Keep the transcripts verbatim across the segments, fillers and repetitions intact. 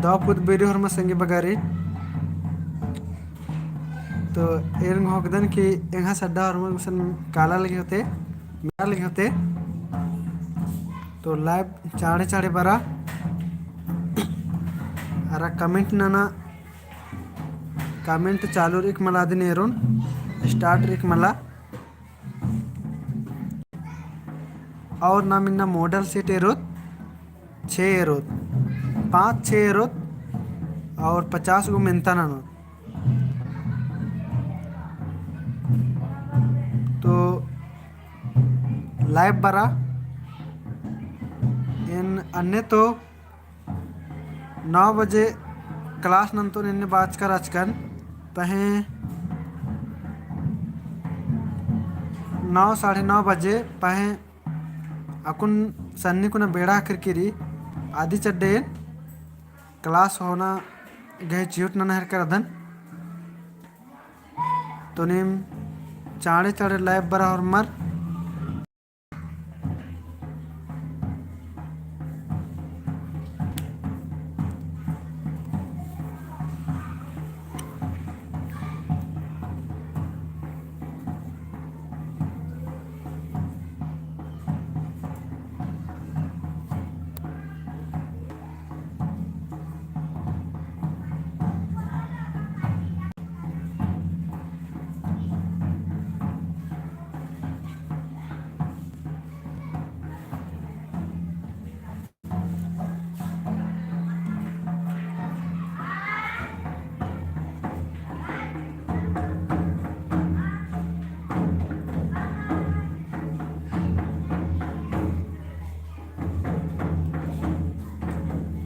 दव पुद video होरमा संगी बगरी। तो एन घोखदन कि एंग्है सड्डा होरमा गुसन काला लगी होते, मेरा लगी होते। तो live चाड़े चाड़े बरा। अरा comment नना, comment चालू रिक मला अदिन एरोन, start रिक मला। और नाम इन्ना model set एरोत, छे एरोत, पाँच छे एरोत, और पचास गो मेन्ता ननोत। तो live बरा एन अन्ने तो नौ बजे class नन्तोन एन्ने बाचका रहचकन, पहें नौ, साढ़े नौ बजे पहें अक्कुन सन्नी कुना बेड़ा ख़क्खरकी रई, अदी चड्डे एन class होना गही चिहुट नना हेलरकर रअदन। तो नीम चाड़े चाड़े live बरा होरमर।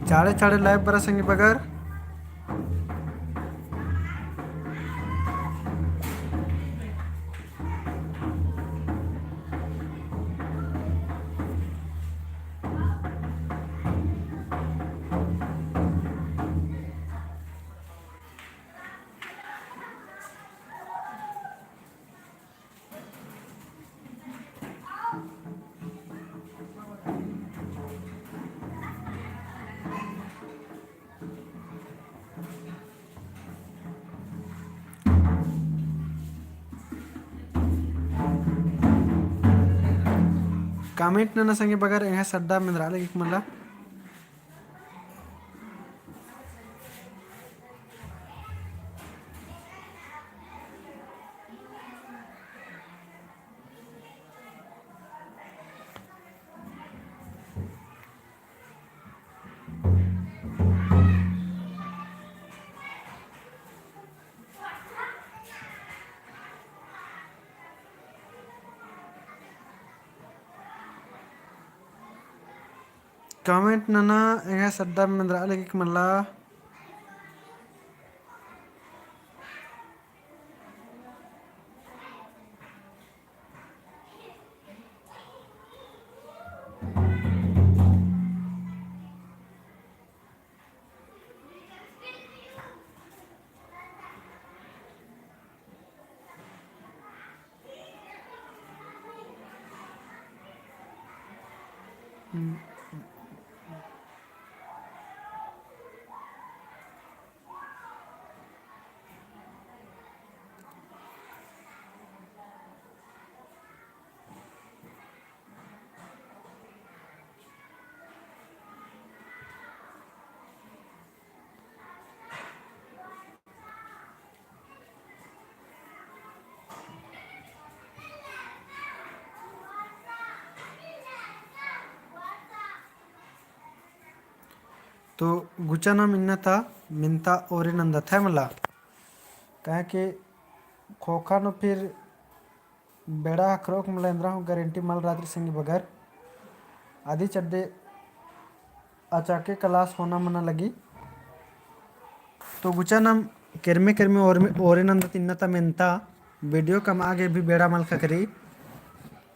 चाड़े चाड़े live बरा संगी बगर। Comment नना संगी बगर एंग्है सड्डा मेंदरा लगी का मला। Comment नना एंग्है सड्डा मेंदरा लगी का मला। तो गुचा नाम इन्ना ता मेन्ता ओरे नन्दत है मला। काहे कि खोखा नू फिर बेड़ा ख़क्खरओ का मला एन्दरा हूँ guarantee मल रअदी संगी बगर। अदी चड्डे अचाके class होना मना लगी। तो गुचा नाम केरमे केरमे ओरे नन्दत इन्ना ता मेन्ता video कमआ गे भी बेड़ा मल ख़क्खरई।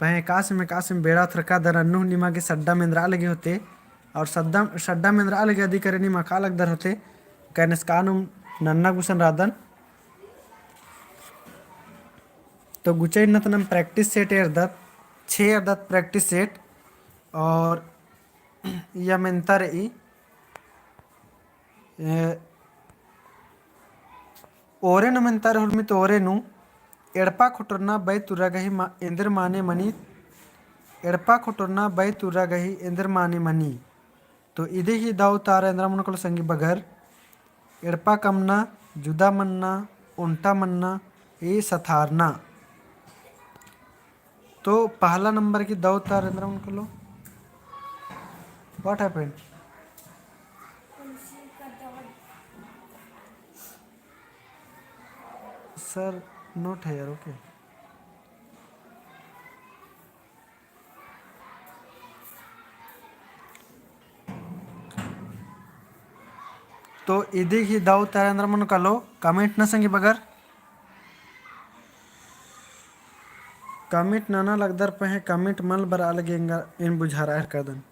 पहें एकासे में एकासे में बेड़ा थरका दर अन्नु निमा गे सड्डा मेंदरा लगी होते। और सड्डा, सड्डा मेंदरा लगी अदी करे निमा का लगदर होते। का एन्नेस का नुम नन्ना गुसन रअदन। तो गुचा इन्ना ता नाम practice set एरदत, छे एरदत practice set। और इया मेन्ता रई। ए, ओरे नू मेन्तार हुरमी तो ओरे नू, एड़पा खोटरना बै तुरा गही मा-, एन्देर माने मनी, एड़पा खोटरना बै तुरा गही एन्देर माने मनी। तो इदी ही दव तारा एन्दरा मनो कालो संगी बगर, एड़पा कमना, जुदा मन्ना, ओन्टा मन्ना, ई सथारना। तो पहला नंबर की दव तारा एन्दरा मनो कालो। What happened? Sir, not here, okay. तो इदी ही दव तारा एन्दरा मनो कालो, comment ना संगी बगर। Comment नना लगदर पहें comment मल बरआ लगी एंगा एन बुझारआ हेरकदन।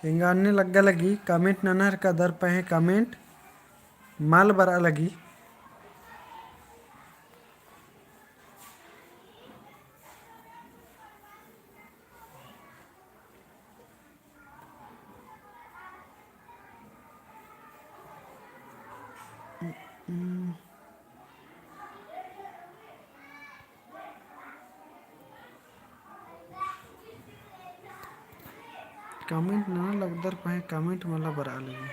एंगा अन्ने लग्गा लगी comment नना हेरकदर पहें comment मल बरआ लगी। Comment नना लगदर पहें comment मला बरआ लगी।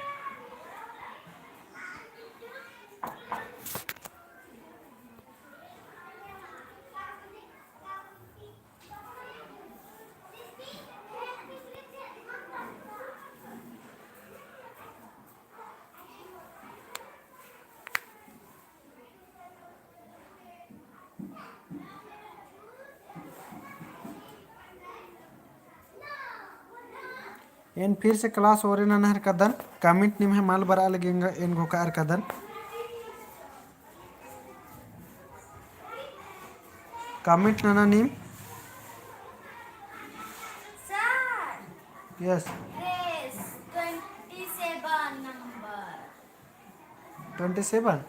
एन फिर से class ओरे नना हेरकदन, comment निम्है मल बरआ लगी एंगा एन घोखआ हेरकदन। Comment नना नीम। Sir। Yes। Yes, twenty seven number। Twenty seven?